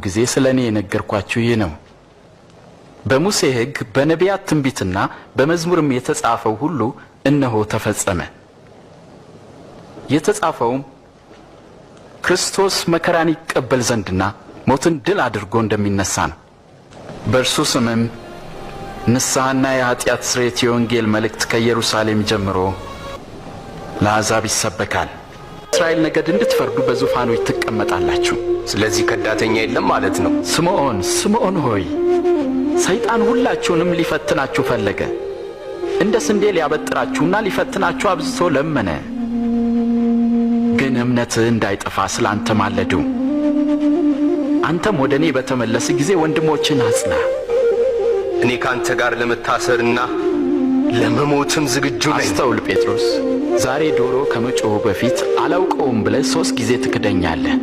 ጊዜ ስለ እኔ የነገርኳችሁ ይህ ነው። በሙሴ ሕግ በነቢያት ትንቢትና በመዝሙርም የተጻፈው ሁሉ እነሆ ተፈጸመ። የተጻፈውም ክርስቶስ መከራን ይቀበል ዘንድና ሞትን ድል አድርጎ እንደሚነሣ ነው። በእርሱ ስምም ንስሐና የኀጢአት ስርየት የወንጌል መልእክት ከኢየሩሳሌም ጀምሮ ለአሕዛብ ይሰበካል። እስራኤል ነገድ እንድትፈርዱ በዙፋኖች ትቀመጣላችሁ። ስለዚህ ከዳተኛ የለም ማለት ነው። ስምዖን፣ ስምዖን ሆይ፣ ሰይጣን ሁላችሁንም ሊፈትናችሁ ፈለገ። እንደ ስንዴ ሊያበጥራችሁና ሊፈትናችሁ አብዝቶ ለመነ። ግን እምነትህ እንዳይጠፋ ስለ አንተ ማለድሁ። አንተም ወደ እኔ በተመለስህ ጊዜ ወንድሞችህን አጽና። እኔ ከአንተ ጋር ለመታሰርና ለመሞትም ዝግጁ ነኝ። አስተውል ጴጥሮስ፣ ዛሬ ዶሮ ከመጮኹ በፊት አላውቀውም ብለህ 3 ጊዜ ትክደኛለህ።